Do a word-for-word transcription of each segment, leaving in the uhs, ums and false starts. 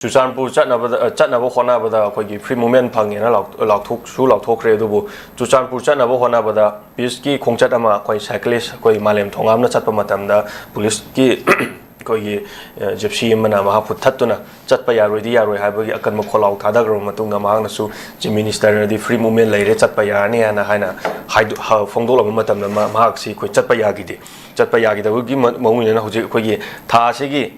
ꯆꯨꯔꯆꯥꯟꯄꯨꯔ ꯆꯠꯅꯕꯗ, ꯆꯠꯅꯕ ꯍꯣꯠꯅꯕꯗ ꯑꯩꯈꯣꯏꯒꯤ free movement ꯐꯪꯉꯦꯅ ꯂꯥꯎ-, ꯂꯥꯎꯊꯣꯛꯁꯨ ꯂꯥꯎꯊꯣꯛꯈ꯭ꯔꯦ꯫ ꯑꯗꯨꯕꯨ ꯆꯨꯔꯆꯥꯟꯄꯨꯔ ꯆꯠꯅꯕ ꯍꯣꯠꯅꯕꯗ peaceꯀꯤ ꯈꯣꯡꯆꯠ ꯑꯃ ꯑꯩꯈꯣꯏ cyclist, ꯑꯩꯈꯣꯏ ꯃꯥꯂꯦꯝ ꯊꯣꯉꯥꯝꯅ ꯆꯠꯄ ꯃꯇꯝꯗ policeꯀꯤ ꯑꯩꯈꯣꯏꯒꯤ, ꯑ, gypsy ꯑꯃꯅ ꯃꯍꯥꯛꯄꯨ ꯊꯠꯇꯨꯅ ꯆꯠꯄ ꯌꯥꯔꯣꯏꯗꯤ ꯌꯥꯔꯣꯏ ꯍꯥꯏꯕꯒꯤ ꯑꯀꯟꯕ ꯈꯣꯜꯂꯥꯎ ꯊꯥꯗꯈ꯭ꯔꯕ ꯃꯇꯨꯡꯗ, ꯃꯍꯥꯛꯅꯁꯨ Chief Ministerꯅꯗꯤ free movement ꯂꯩꯔꯦ, ꯆꯠꯄ ꯌꯥꯔꯅꯤ ꯍꯥꯏꯅ, ꯍꯥꯏꯅ ꯍꯥꯏꯗꯣ-, ꯍ-, ꯐꯣꯡꯗꯣꯛꯂꯕ ꯃꯇꯝꯗ ꯃ-, ꯃꯍꯥꯛꯁꯤ ꯑꯩꯈꯣꯏ ꯆꯠꯄ ꯌꯥꯈꯤꯗꯦ꯫ ꯆꯠꯄ ꯌꯥꯈꯤꯗꯕꯒꯤ ꯃ-, ꯃꯇꯨꯡ ꯏꯟꯅ ꯍꯧꯖꯤꯛ ꯑꯩꯈꯣꯏꯒꯤ ꯊꯥ ꯑꯁꯤꯒꯤ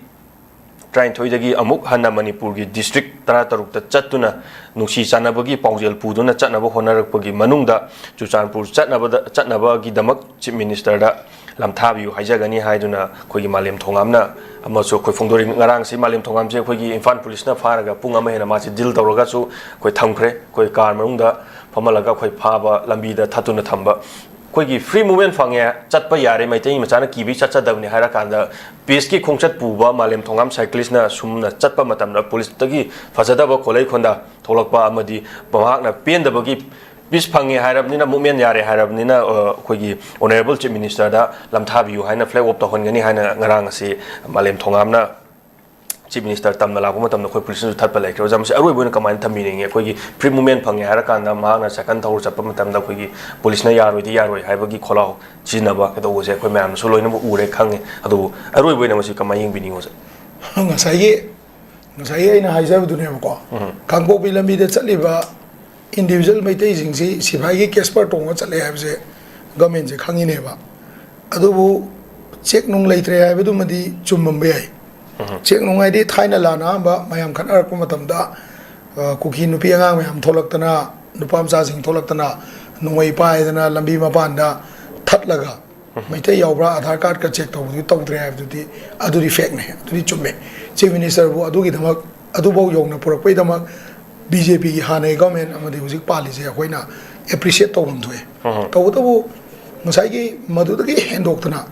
ꯇꯔꯥꯅꯤꯊꯣꯏꯗꯒꯤ ꯑꯃꯨꯛ ꯍꯟꯅ ꯃꯅꯤꯄꯨꯔꯒꯤ district ꯇꯔꯥꯇꯔꯨꯛꯇ ꯆꯠꯇꯨꯅ ꯅꯨꯡꯁꯤ ꯆꯥꯟꯅꯕꯒꯤ ꯄꯥꯎꯖꯦꯜ ꯄꯨꯗꯨꯅ ꯆꯠꯅꯕ ꯍꯣꯠꯅꯔꯛꯄꯒꯤ ꯃꯅꯨꯡꯗ ꯆꯨꯔꯆꯥꯟꯄꯨꯔ ꯆꯠꯅꯕꯗ, ꯆꯠꯅꯕꯒꯤꯗꯃꯛ Chief Ministerꯗ ꯂꯝꯊꯥꯕꯤꯌꯨ ꯍꯥꯏꯖꯒꯅꯤ ꯍꯥꯏꯗꯨꯅ ꯑꯩꯈꯣꯏꯒꯤ ꯃꯥꯂꯦꯝ ꯊꯣꯉꯥꯝꯅ ꯑꯃꯁꯨ ꯑꯩꯈꯣꯏ ꯐꯣꯡꯗꯣꯔꯛꯏ꯫ ꯉꯔꯥꯡꯁꯤ ꯃꯥꯂꯦꯝ ꯊꯣꯉꯥꯝꯁꯦ ꯑꯩꯈꯣꯏꯒꯤ ꯏꯝꯐꯥꯜ policeꯅ ꯐꯥꯔꯒ ꯄꯨꯡ ꯑꯃ ꯍꯦꯟꯅ ꯃꯥꯁꯤ deal ꯇꯧꯔꯒꯁꯨ ꯑꯩꯈꯣꯏ ꯊꯝꯈ꯭ꯔꯦ꯫ ꯑꯩꯈꯣꯏ car ꯃꯅꯨꯡꯗ ꯐꯝꯍꯜꯂꯒ ꯑꯩꯈꯣꯏ ꯐꯥꯕ, ꯂꯝꯕꯤꯗ ꯊꯠꯇꯨꯅ ꯊꯝꯕ꯫ ꯑꯩꯈꯣꯏꯒꯤ free movement ꯐꯪꯉꯦ, ꯆꯠꯄ ꯌꯥꯔꯦ, ꯃꯩꯇꯩ ꯃꯆꯥꯅ ꯀꯤꯕꯒꯤ ꯆꯠꯆꯗꯕꯅꯤ ꯍꯥꯏꯔꯀꯥꯟꯗ peaceꯀꯤ ꯈꯣꯡꯆꯠ ꯄꯨꯕ ꯃꯥꯂꯦꯝ ꯊꯣꯉꯥꯝ cyclistꯅ ꯁꯨꯝꯅ ꯆꯠꯄ ꯃꯇꯝꯗ policeꯇꯒꯤ ꯐꯖꯗꯕ ꯈꯣꯜꯂꯩ ꯈꯣꯟꯗꯥ ꯊꯣꯛꯂꯛꯄ ꯑꯃꯗꯤ ꯃꯍꯥꯛꯅ ꯄꯦꯟꯗꯕꯒꯤ peace ꯐꯪꯉꯦ ꯍꯥꯏꯔꯕꯅꯤꯅ, movement ꯌꯥꯔꯦ ꯍꯥꯏꯔꯕꯅꯤꯅ, ꯑ, ꯑꯩꯈꯣꯏꯒꯤ honourable Chief Ministerꯗ ꯂꯝꯊꯥꯕꯤꯌꯨ ꯍꯥꯏꯅ flag off ꯇꯧꯍꯟꯒꯅꯤ ꯍꯥꯏꯅ ꯉꯔꯥꯡ ꯑꯁꯤ ꯃꯥꯂꯦꯝ ꯊꯣꯉꯥꯝꯅ Chief Minister ꯇꯝꯅ ꯂꯥꯛꯄ ꯃꯇꯝꯗ ꯑꯩꯈꯣꯏ policeꯅꯁꯨ ꯊꯠꯄ ꯂꯩꯈ꯭ꯔꯦ꯫ ꯑꯣꯖꯥ, ꯃꯁꯤ ꯑꯔꯣꯏꯕ ꯑꯣꯏꯅ ꯀꯃꯥꯏꯅ ꯊꯝꯕꯤꯅꯤꯡꯉꯤ? ꯑꯩꯈꯣꯏꯒꯤ free movement ꯐꯪꯉꯦ ꯍꯥꯏꯔꯀꯥꯟꯗ ꯃꯍꯥꯛꯅ cycle ꯊꯧꯔ ꯆꯠꯄ ꯃꯇꯝꯗ ꯑꯩꯈꯣꯏꯒꯤ policeꯅ ꯌꯥꯔꯣꯏꯗꯤ ꯌꯥꯔꯣꯏ ꯍꯥꯏꯕꯒꯤ ꯈꯣꯜꯂꯥꯎ ꯁꯤꯖꯤꯟꯅꯕ ꯀꯩꯗꯧꯕꯁꯦ ꯑꯩꯈꯣꯏ ꯃꯌꯥꯝꯅꯁꯨ ꯂꯣꯏꯅꯃꯛ ꯎꯔꯦ, ꯈꯪꯉꯦ꯫ ꯑꯗꯨꯕꯨ ꯑꯔꯣꯏꯕ ꯑꯣꯏꯅ ꯃꯁꯤ ꯀꯃꯥꯏꯅ ꯌꯦꯡꯕꯤꯅꯤꯡꯉꯤ, ꯑꯣꯖꯥ? ꯉꯁꯥꯏꯒꯤ, ꯉꯁꯥꯏꯒꯤ ꯑꯩꯅ ꯍꯥꯏꯖꯕꯗꯨꯅꯦꯕꯀꯣ, ꯎꯝ꯫ ꯀꯥꯡꯄꯣꯛꯄꯤ ꯂꯝꯕꯤꯗ ꯆꯠꯂꯤꯕ individual ꯃꯩꯇꯩꯁꯤꯡꯁꯤ ꯁꯤꯐꯥꯏꯒꯤ Casper ꯇꯣꯡꯉ ꯆꯠꯂꯦ ꯍꯥꯏꯕꯁꯦ governmentꯁꯦ ꯈꯪꯉꯤꯅꯦꯕ꯫ ꯑꯗꯨꯕꯨ check ꯅꯨꯡ ꯂꯩꯇ꯭ꯔꯦ ꯍꯥꯏꯕꯗꯨꯃꯗꯤ ꯆꯨꯝꯃꯝꯕ ꯌꯥꯏ꯫ ꯎꯝ꯫ Check ꯅꯨꯡ ꯍꯥꯏꯗꯤ ꯊꯥꯏꯅ ꯂꯥꯟ ꯑꯍꯥꯟꯕ ꯃꯌꯥꯝ ꯈꯠꯅꯔꯛꯄ ꯃꯇꯝꯗ, ꯑ, ꯀꯨꯀꯤ ꯅꯨꯄꯤ ꯑꯉꯥꯡ ꯃꯌꯥꯝ ꯊꯣꯛꯂꯛꯇꯅ, ꯅꯨꯄꯥ ꯃꯆꯥꯁꯤꯡ ꯊꯣꯛꯂꯛꯇꯅ ꯅꯣꯡꯃꯩ ꯄꯥꯏꯗꯅ ꯂꯝꯕꯤ ꯃꯄꯥꯟꯗ ꯊꯠꯂꯒ ꯃꯩꯇꯩ ꯌꯥꯎꯕ꯭ꯔꯥ, Aadhaar cardꯀ check ꯇꯧꯕꯗꯨ ꯇꯧꯗ꯭ꯔꯦ ꯍꯥꯏꯕꯗꯨꯗꯤ, ꯑꯗꯨꯗꯤ factꯅꯦ, ꯑꯗꯨꯗꯤ ꯆꯨꯝꯃꯦ꯫ Chief Ministerꯕꯨ ꯑꯗꯨꯒꯤꯗꯃꯛ, ꯑꯗꯨꯐꯥꯎ ꯌꯧꯅ ꯄꯨꯔꯛꯄꯒꯤꯗꯃꯛ BJPꯒꯤ ꯍꯥꯟꯅꯒꯤ government ꯑꯃꯗꯤ ꯍꯧꯖꯤꯛ ꯄꯥꯜꯂꯤꯁꯦ ꯑꯩꯈꯣꯏꯅ appreciate ꯇꯧꯐꯝ ꯊꯣꯛꯑꯦ꯫ ꯎꯝ꯫ ꯇꯧꯕꯇꯕꯨ ꯉꯁꯥꯏꯒꯤ ꯃꯗꯨꯗꯒꯤ ꯍꯦꯟꯗꯣꯛꯇꯅ,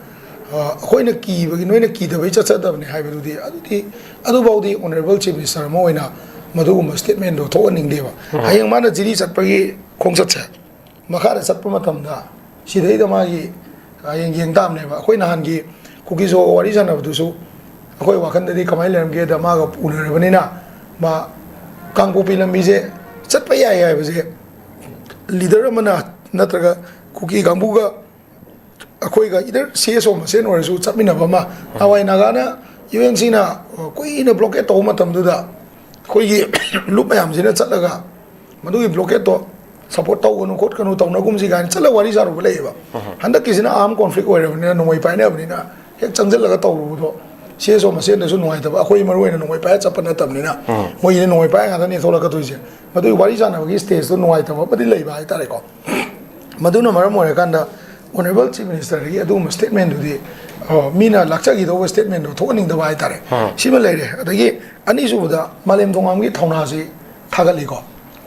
ꯑ, ꯑꯩꯈꯣꯏꯅ ꯀꯤꯕꯒꯤ, ꯅꯣꯏꯅ ꯀꯤꯗꯕꯩ ꯆꯠꯆꯗꯕꯅꯦ ꯍꯥꯏꯕꯗꯨꯗꯤ, ꯑꯗꯨꯗꯤ, ꯑꯗꯨꯐꯥꯎꯗꯤ honourable Chief Minister ꯑꯃ ꯑꯣꯏꯅ ꯃꯗꯨꯒꯨꯝꯕ statementꯗꯣ ꯊꯣꯛꯍꯟꯅꯤꯡꯗꯦꯕ꯫ ꯎꯝ꯫ ꯍꯌꯦꯡ ꯃꯥꯅ ꯖꯤꯔꯤ ꯆꯠꯄꯒꯤ ꯈꯣꯡꯆꯠꯁꯦ ꯃꯈꯥꯗ ꯆꯠꯄ ꯃꯇꯝꯗ ꯁꯤꯗꯩꯗ ꯃꯥꯒꯤ ꯍꯌꯦꯡ ꯌꯦꯡ ꯇꯥꯕꯅꯦꯕ꯫ ꯑꯩꯈꯣꯏ ꯅꯍꯥꯟꯒꯤ ꯀꯨꯀꯤꯁꯨ ꯋꯥꯔꯤ ꯁꯥꯟꯅꯕꯗꯨꯁꯨ ꯑꯩꯈꯣꯏ ꯋꯥꯈꯜꯗꯗꯤ ꯀꯃꯥꯏꯅ ꯂꯩꯔꯝꯒꯦꯗ, ꯃꯥꯒ ꯎꯅꯔꯕꯅꯤꯅ ꯃꯥ ꯀꯥꯡꯄꯣꯛꯄꯤ ꯂꯝꯕꯤꯁꯦ ꯆꯠꯄ ꯌꯥꯏ ꯍꯥꯏꯕꯁꯦ ꯂꯤꯗꯔ ꯑꯃꯅ ꯅꯠꯇ꯭ꯔꯒ ꯀꯨꯀꯤ ꯀꯥꯡꯕꯨꯒ ꯑꯩꯈꯣꯏꯒ ꯏꯗꯔ ꯁꯤ ꯑꯦꯁ ꯑꯣ ꯃꯁꯦꯟ ꯑꯣꯏꯔꯁꯨ ꯆꯠꯃꯤꯟꯅꯕ ꯑꯃ, ꯅꯍꯥꯟꯋꯥꯏ ꯅꯥꯒꯥꯅ ꯌꯨ ꯑꯦꯟ ꯁꯤꯅ ꯀꯨꯏꯅ ꯕ꯭ꯂꯣꯀꯦꯠ ꯇꯧꯕ ꯃꯇꯝꯗꯨꯗ ꯑꯩꯈꯣꯏꯒꯤ ꯂꯨꯞ ꯃꯌꯥꯝꯁꯤꯅ ꯆꯠꯂꯒ ꯃꯗꯨꯒꯤ ꯕ꯭ꯂꯣꯀꯦꯠꯇꯣ ꯁꯄꯣꯔꯠ ꯇꯧꯒꯅꯨ ꯈꯣꯠꯀꯅꯨ ꯇꯧꯅꯒꯨꯝꯁꯤ ꯀꯥꯏꯅ ꯆꯠꯂꯒ ꯋꯥꯔꯤ ꯁꯥꯔꯨꯕ ꯂꯩꯌꯦꯕ꯫ ꯍꯟꯗꯛꯀꯤꯁꯤꯅ ꯑꯥꯔꯝ ꯀꯣꯟꯐ꯭ꯂꯤꯛ ꯑꯣꯏꯔꯕꯅꯤꯅ, ꯅꯣꯡꯃꯩ ꯄꯥꯏꯅꯕꯅꯤꯅ ꯍꯦꯛ ꯆꯪꯁꯤꯜꯂꯒ ꯇꯧꯔꯨꯕꯗꯣ ꯁꯤ ꯑꯦꯁ ꯑꯣ ꯃꯁꯦꯟꯗꯁꯨ ꯅꯨꯡꯉꯥꯏꯇꯕ, ꯑꯩꯈꯣꯏ ꯃꯔꯨ ꯑꯣꯏꯅ ꯅꯣꯡꯃꯩ ꯄꯥꯏꯔ ꯆꯠꯄ ꯅꯠꯇꯕꯅꯤꯅ, ꯃꯣꯏꯒꯤꯗꯤ ꯅꯣꯡꯃꯩ ꯄꯥꯏꯔ ꯉꯥꯛꯇꯅꯦ ꯊꯣꯛꯂꯛꯀꯗꯣꯏꯁꯦ꯫ ꯃꯗꯨꯒꯤ ꯋꯥꯔꯤ ꯁꯥꯟꯅꯕꯒꯤ ꯁ꯭ꯇꯦꯖꯇꯣ ꯅꯨꯡꯉꯥꯏꯇꯕ ꯑꯃꯗꯤ ꯂꯩꯕ ꯍꯥꯏꯇꯥꯔꯦꯀꯣ꯫ ꯃꯗꯨꯅ ꯃꯔꯝ ꯑꯣꯏꯔꯀꯥꯟꯗ ꯑꯣꯅꯔꯦꯕꯜ ꯆꯤꯐ ꯃꯤꯅꯤꯁꯇꯔꯗꯒꯤ ꯑꯗꯨꯒꯨꯝꯕ ꯁ꯭ꯇꯦꯠꯃꯦꯟꯗꯨꯗꯤ, ꯑ, ꯃꯤꯅ ꯂꯥꯛꯆꯈꯤꯗꯧꯕ ꯁ꯭ꯇꯦꯠꯃꯦꯟꯗꯣ ꯊꯣꯛꯍꯟꯅꯤꯡꯗꯕ ꯍꯥꯏꯇꯥꯔꯦ꯫ ꯁꯤꯃ ꯂꯩꯔꯦ꯫ ꯑꯗꯒꯤ ꯑꯅꯤꯁꯨꯕꯗ ꯃꯥꯂꯦꯝ ꯊꯣꯡꯉꯥꯝꯒꯤ ꯊꯧꯅꯥꯁꯤ ꯊꯥꯒꯠꯂꯤꯀꯣ꯫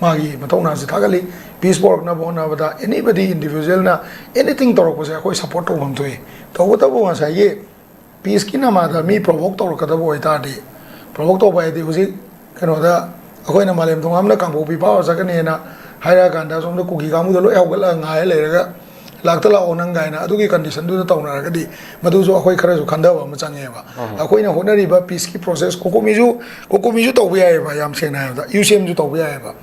ꯃꯥꯒꯤ ꯃꯊꯧꯅꯥꯁꯤ ꯊꯥꯒꯠꯂꯤ꯫ ꯄꯤꯁ ꯄꯣꯔꯛꯅꯕ ꯍꯣꯠꯅꯕꯗ ꯑꯦꯅꯤꯕꯗꯤ ꯏꯟꯗꯤꯕꯤꯖꯨꯋꯦꯜꯅ ꯑꯦꯅꯤꯊꯤꯡ ꯇꯧꯔꯛꯄꯁꯦ ꯑꯩꯈꯣꯏ ꯁꯄꯣꯔꯠ ꯇꯧꯐꯝ ꯊꯣꯛꯏ꯫ ꯇꯧꯕꯇꯕꯨ ꯉꯁꯥꯏꯒꯤ ꯄꯤꯁꯀꯤ ꯅꯃꯥꯗ ꯃꯤ ꯄ꯭ꯔꯣꯚꯣꯛ ꯇꯧꯔꯛꯀꯗꯕ ꯑꯣꯏꯇꯥꯔꯗꯤ, ꯄ꯭ꯔꯣꯚꯣꯛ ꯇꯧꯕ ꯍꯥꯏꯗꯤ ꯍꯧꯖꯤꯛ ꯀꯩꯅꯣꯗ ꯑꯩꯈꯣꯏꯅ ꯃꯥꯂꯦꯝ ꯊꯣꯡꯉꯥꯝꯅ ꯀꯥꯡꯄꯣꯛꯄꯤ ꯐꯥꯎꯔ ꯆꯠꯀꯅꯤꯅ ꯍꯥꯏꯔꯛꯑꯀꯥꯟꯗ ꯁꯣꯝꯗ ꯀꯨꯀꯤ ꯀꯥꯡꯕꯨꯗ ꯂꯣꯏ ꯍꯧꯒꯠꯂꯒ ꯉꯥꯏꯔ ꯂꯩꯔꯒ ꯂꯥꯛꯇ ꯂꯥꯛꯑꯣ ꯅꯪ ꯀꯥꯏꯅ ꯑꯗꯨꯒꯤ ꯀꯟꯗꯤꯁꯟꯗꯨꯗ ꯇꯧꯅꯔꯒꯗꯤ ꯃꯗꯨꯁꯨ ꯑꯩꯈꯣꯏ ꯈꯔꯁꯨ ꯈꯟꯊꯕ ꯑꯃ ꯆꯪꯉꯦꯕ꯫ ꯑꯩꯈꯣꯏꯅ ꯍꯣꯠꯅꯔꯤꯕ ꯄꯤꯁꯀꯤ ꯄ꯭ꯔꯣꯁꯦꯁ ꯀꯣꯀꯣꯃꯤꯁꯨ, ꯀꯣꯀꯣꯃꯤꯁꯨ ꯇꯧꯕ ꯌꯥꯏꯑꯕ, ꯌꯥꯝ ꯁꯦꯡꯅ ꯍꯥꯏꯔꯕꯗ ꯌꯨ ꯁꯤ ꯑꯦꯝꯁꯨ ꯇꯧꯕ ꯌꯥꯏꯑꯕ꯫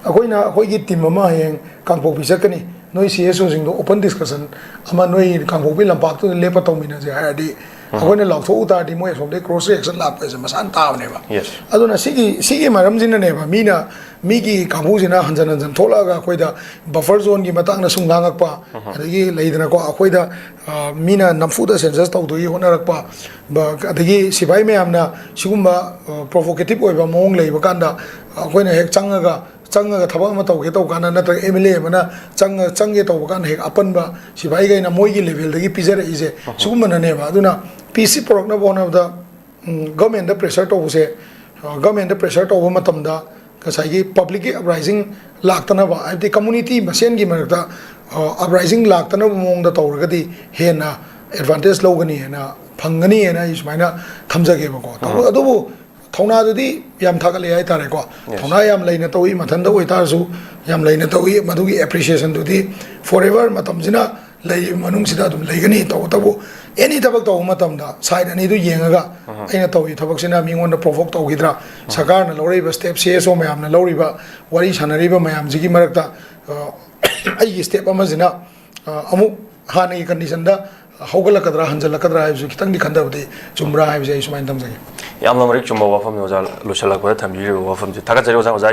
ꯑꯩꯈꯣꯏꯅ ꯑꯩꯈꯣꯏꯒꯤ ꯇꯤꯝ ꯑꯃ ꯍꯌꯦꯡ ꯀꯥꯡꯄꯣꯛꯄꯤ ꯆꯠꯀꯅꯤ, ꯅꯣꯏ ꯁꯤ ꯑꯦꯁ ꯑꯣꯁꯤꯡꯗꯣ ꯑꯣꯄꯟ ꯗꯤꯁꯀꯁꯟ ꯑꯃ ꯅꯣꯏ ꯀꯥꯡꯄꯣꯛꯄꯤ ꯂꯝꯄꯥꯛꯇꯨꯗ ꯂꯦꯞꯄ ꯇꯧꯃꯤꯟꯅꯁꯦ ꯍꯥꯏꯔꯗꯤ, ꯑꯩꯈꯣꯏꯅ ꯂꯥꯎꯊꯣꯛꯎ ꯇꯥꯔꯗꯤ ꯃꯣꯏ ꯑꯁꯣꯝꯗꯒꯤ ꯀ꯭ꯔꯣꯁ ꯔꯤꯌꯦꯛꯁꯟ ꯂꯥꯛꯄ ꯍꯥꯏꯁꯦ ꯃꯁꯥꯅ ꯇꯥꯕꯅꯦꯕ꯫ Yes. ꯑꯗꯨꯅ ꯁꯤꯒꯤ ꯁꯤꯒꯤ ꯃꯔꯝꯁꯤꯅꯅꯦꯕ ꯃꯤꯅ, ꯃꯤꯒꯤ ꯀꯥꯡꯕꯨꯁꯤꯅ ꯍꯟꯖꯟ ꯍꯟꯖꯟ ꯊꯣꯛꯂꯛꯑꯒ ꯑꯩꯈꯣꯏꯗ ꯕꯐꯔ ꯖꯣꯟꯒꯤ ꯃꯇꯥꯡꯗ ꯁꯨꯝ ꯉꯥꯡꯉꯛꯄ, ꯑꯗꯒꯤ ꯂꯩꯗꯅꯀꯣ, ꯑꯩꯈꯣꯏꯗ, ꯑ, ꯃꯤꯅ ꯅꯝꯐꯨꯗ ꯁꯦꯟꯁꯁ ꯇꯧꯗꯣꯏꯒꯤ ꯍꯣꯠꯅꯔꯛꯄ, ꯕ-, ꯑꯗꯒꯤ ꯁꯤꯐꯥꯏ ꯃꯌꯥꯝꯅ ꯁꯤꯒꯨꯝꯕ, ꯑ, ꯄ꯭ꯔꯣꯚꯣꯀꯦꯇꯤꯞ ꯑꯣꯏꯕ ꯃꯑꯣꯡ ꯂꯩꯕ ꯀꯥꯟꯗ ꯑꯩꯈꯣꯏꯅ ꯍꯦꯛ ꯆꯪꯉꯒ, ꯆꯪꯉꯒ ꯊꯕꯛ ꯑꯃ ꯇꯧꯒꯦ ꯇꯧꯕ ꯀꯥꯟꯗ, ꯅꯠꯇ꯭ꯔꯒ ꯑꯦꯝ ꯑꯦꯜ ꯑꯦ ꯑꯃꯅ ꯆꯪꯉ-, ꯆꯪꯒꯦ ꯇꯧꯕ ꯀꯥꯟꯗ ꯍꯦꯛ ꯑꯄꯟꯕ ꯁꯤꯐꯥꯏꯈꯩꯅ ꯃꯣꯏꯒꯤ ꯂꯦꯚꯦꯜꯗꯒꯤ ꯄꯤꯖꯔꯛꯏꯁꯦ ꯁꯤꯒꯨꯝꯕꯅꯅꯦꯕ꯫ ꯑꯗꯨꯅ ꯄꯤꯁꯁꯤ ꯄꯨꯔꯛꯅꯕ ꯍꯣꯠꯅꯕꯗ, ꯎꯝ, ꯒꯚꯔꯟꯃꯦꯟꯗ ꯄ꯭ꯔꯦꯁꯔ ꯇꯧꯕꯁꯦ, ꯑ, ꯒꯚꯔꯟꯃꯦꯟꯗ ꯄ꯭ꯔꯦꯁꯔ ꯇꯧꯕ ꯃꯇꯝꯗ ꯉꯁꯥꯏꯒꯤ ꯄꯕ꯭ꯂꯤꯛꯀꯤ ꯑꯞꯔꯥꯏꯖꯤꯡ ꯂꯥꯛꯇꯅꯕ, ꯍꯥꯏꯕꯗꯤ ꯀꯝꯃꯨꯅꯤꯇꯤ ꯃꯁꯦꯟꯒꯤ ꯃꯔꯛꯇ, ꯑ, ꯑꯞꯔꯥꯏꯖꯤꯡ ꯂꯥꯛꯇꯅꯕ ꯃꯑꯣꯡꯗ ꯇꯧꯔꯒꯗꯤ ꯍꯦꯟꯅ ꯑꯦꯗꯚꯥꯟꯇꯦꯖ ꯂꯧꯒꯅꯤ ꯍꯥꯏꯅ, ꯐꯪꯒꯅꯤ ꯍꯥꯏꯅ ꯑꯩ ꯁꯨꯃꯥꯏꯅ ꯊꯝꯖꯒꯦꯕꯀꯣ꯫ ꯇꯧꯕ-, ꯑꯗꯨꯕꯨ ꯊꯧꯅꯥꯗꯨꯗꯤ ꯌꯥꯝ ꯊꯥꯒꯠꯂꯦ ꯍꯥꯏꯇꯥꯔꯦꯀꯣ꯫ Yes. ꯊꯧꯅꯥ ꯌꯥꯝ ꯂꯩꯅ ꯇꯧꯏ, ꯃꯊꯟꯇ ꯑꯣꯏꯇꯥꯔꯁꯨ ꯌꯥꯝ ꯂꯩꯅ ꯇꯧꯏ꯫ ꯃꯗꯨꯒꯤ ꯑꯦꯄ꯭ꯔꯤꯁꯤꯌꯦꯁꯟꯗꯨꯗꯤ ꯐꯣꯔ ꯑꯦꯚꯔ ꯃꯇꯝꯁꯤꯅ ꯂꯩꯔꯤꯕ ꯃꯅꯨꯡꯁꯤꯗ ꯑꯗꯨꯝ ꯂꯩꯒꯅꯤ꯫ ꯇꯧꯕꯇꯕꯨ ꯑꯦꯅꯤ ꯊꯕꯛ ꯇꯧꯕ ꯃꯇꯝꯗ ꯁꯥꯏꯠ ꯑꯅꯤꯗꯨ ꯌꯦꯡꯉꯒ ꯑꯩꯅ ꯇꯧꯔꯤꯕ ꯊꯕꯛꯁꯤꯅ ꯃꯤꯉꯣꯟꯗ ꯄ꯭ꯔꯣꯚꯣꯛ ꯇꯧꯈꯤꯗ꯭ꯔꯥ, ꯁꯔꯀꯥꯔꯅ ꯂꯧꯔꯛꯏꯕ ꯁ꯭ꯇꯦꯞ, ꯁꯤ ꯑꯦꯁ ꯑꯣ ꯃꯌꯥꯝꯅ ꯂꯧꯔꯤꯕ, ꯋꯥꯔꯤ ꯁꯥꯟꯅꯔꯤꯕ ꯃꯌꯥꯝꯁꯤꯒꯤ ꯃꯔꯛꯇ ꯑ, ꯑꯩꯒꯤ ꯁ꯭ꯇꯦꯞ ꯑꯃꯁꯤꯅ ꯑ, ꯑꯃꯨꯛ ꯍꯥꯟꯅꯒꯤ ꯀꯟꯗꯤꯁꯟꯗ ꯍꯧꯒꯠꯂꯛꯀꯗ꯭ꯔꯥ, ꯍꯟꯖꯜꯂꯛꯀꯗ꯭ꯔꯥ ꯍꯥꯏꯕꯁꯨ ꯈꯤꯇꯪꯗꯤ ꯈꯟꯊꯕꯗꯤ ꯆꯨꯝꯕ꯭ꯔꯥ ꯍꯥꯏꯕꯁꯦ ꯑꯩ ꯁꯨꯃꯥꯏꯅ ꯊꯝꯖꯒꯦ꯫ ꯌꯥꯝꯅ ꯃꯔꯤꯛ ꯆꯨꯝꯕ ꯋꯥꯐꯝꯅꯤ ꯑꯣꯖꯥ, ꯂꯣꯏꯁꯤꯜꯂꯛꯄꯗ ꯊꯝꯕꯤꯔꯤꯕ ꯋꯥꯐꯝꯁꯦ꯫ ꯊꯥꯒꯠꯆꯔꯤ ꯑꯣꯖꯥ꯫ ꯑꯣꯖꯥ